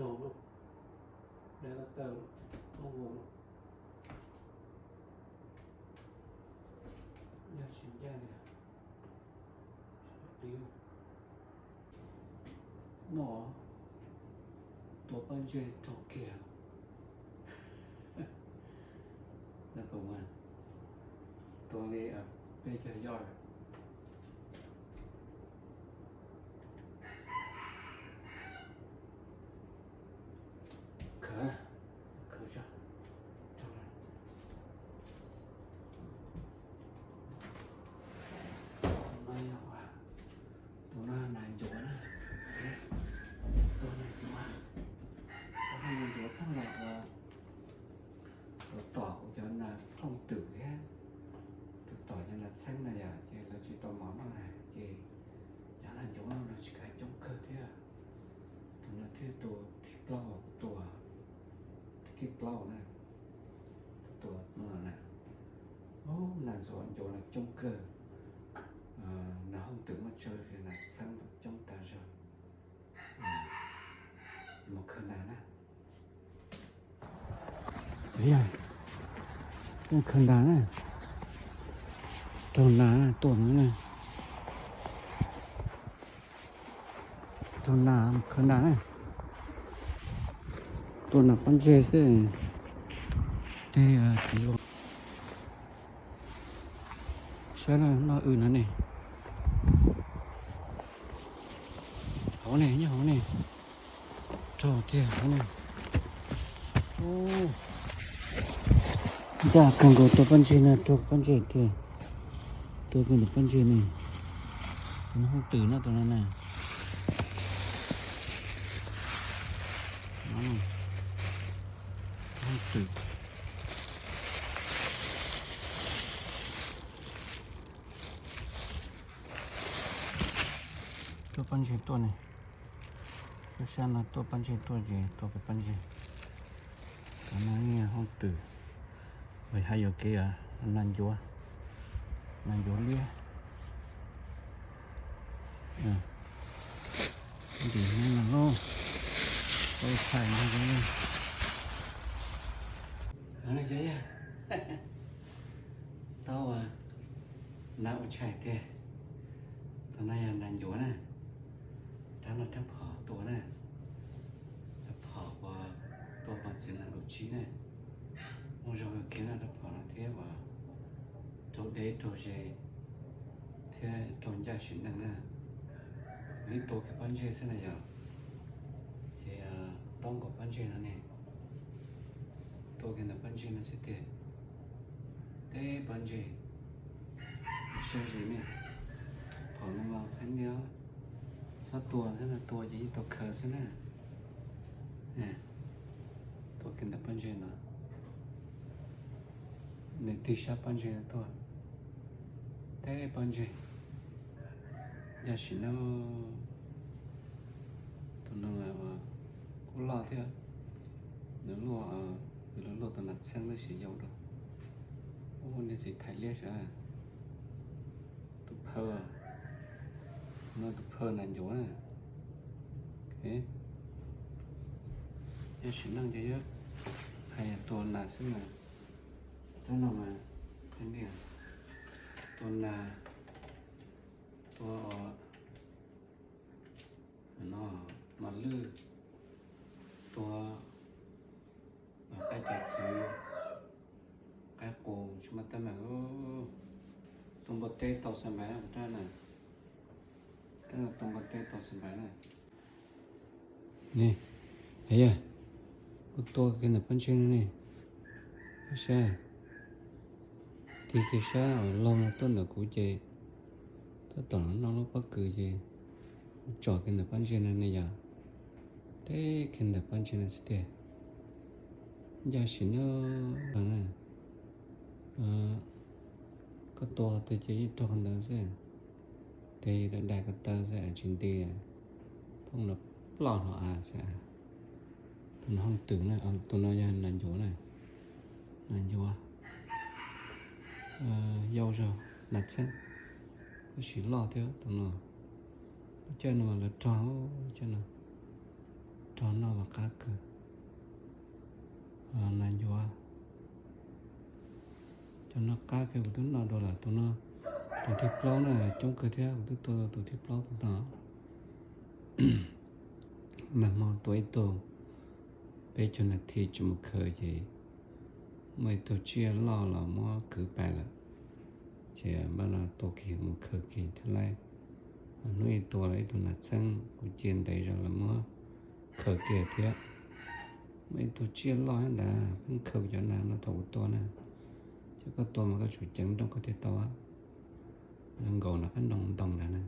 Dab taw, dab taw, yog tsis ncaj li, tsis pom qab. No, tua pob ntseg raug kiag. Tua li peb caug yard. Khawb, khawb zog. Tus no yog, tus no nas ncuav na. Tus nas ncuav, tus nas ncuav tag los ua tus tom kuv cov nas hooj twm thiab. Tus tom cov nas txheeb na yom, ces lawv tsis tau mov noj na, ces cov nas ncuav no tsis kav coob kawg thiab. Tus no thiaj tus thib plaub uas kuv tua, tus thib plaub na, tus tua no na. Nas ncuav, ncuav no coob kawg. Nas hooj twm muaj tsawg, nas txheeb coob tag zog. Mus khawb nas na. Yog, mus khawb nas na. Raug nas tuaj na. Raug nas, mus khawb nas na. Tua nas pob ntseg xwb. Tej txiv luag. Saib na, noj w no ne. Hauv ne, nyob hauv ne. Raug tiag hauv ne. Ncaj kawg nkaus, tua pob ntseg no raug pob ntseg tiag. Tua kiag ntawm pob ntseg ne. Tus no hooj twm no, tus no na. Hooj twm. Tuaj pob ntseg tuaj ne. Lub sab no tuaj pob ntseg tuaj ces tua kiag pob ntseg. Cov no yeej hooj twm, hais yuam kev nas ncuav, nas ncuav liab. Ntim no loj, tau tshais no. Tau, nas ua tshais tiag. Tus no yog nas ncuav na. Rab no rab phom tua na. Rab phom uas tua mos txwv nees nkaum tsib na. Muaj zog kawg kiag na, rab phom no thiab uas raug deb raug ze thiab raug ncaj sim neej na. Nws ib tua kiag pob ntseg xwb na yom. Ces tob nkaus pob ntseg no ne. Tua kiag ntawm pob ntseg no xwb tiag. Teb pob ntseg, siab ze me. Phom no mas qhab niab, txhob tua thiab no, tua ces ib tau khaws xwb na. Tua kiag ntawm pob ntseg no, nws tig sab pob ntseg no tuaj. Teb pob ntseg, ncaj sim neej. Tus no kuj loj thiab. Nws luaj, nws luaj tus nas txheeb tab sis yau dua. Ub, niag txiv thais liab sav. Tus phaw, no tus phaw nas ncuav na. Ncaj sim neej ces yog hais tua nas xwb mas, tab no mas, tua nas, tua no, mas lwj, tua qaib cov txwv, qaib qus, tsis muaj teeb meem. Tua npua teb tau xav npaiv na, kuv rab na, rab no tua npua teb tau xav npaiv na. Ne, yog kuv tua kiag ntawm pob ntseg no ne, saib, tig kiag sab uas laug no tuaj ntawm kuv ces, tab tom noj lub pob kws ces kuv tsom kiag ntawm pob ntseg no ne yom. Teb kiag ntawm pob ntseg no xwb tiag. Ncaj sim neej na. Koj tua tiag ces yeej raug qhov ntawd xwb. Tes dais dais ko taw xwb tsis nti, poob los ploj hlo av xwb. Tus no hooj twm na, tus no yog nas ncuav na. Nas ncuav yau zog, nas txheeb, tab sis loj thiab tus no. Lub caij no mas lawv rog, lub caij no Cov no mas qab kawg. Nas ncuav. Cov no qab kawg, kuv twb noj dua lawm. Tus no, tus thib plaub na, coob kawg thiab, kuv twb tua tus thib plaub tus no. Nag hmo tua ib tug, peb caug nas this tsis mus khaws ces muaj ib tug tsiaj loj los muab kwv pais lawm. Ces npaj no tua kiag mus khaws kiag thiab lauj. Hnub ib tua los ib tug nas txheeb, kuv cia ntev zog los muab khaws kiag thiab. Muaj ib tug tsiaj loj ntawd pheej khaws cov nas no thaum kuv tua na. Ces koj tua mas koj tsum ceev nrooj koj thiaj tau. Zoo nkaus no qab nrooj ntoo ntawd na.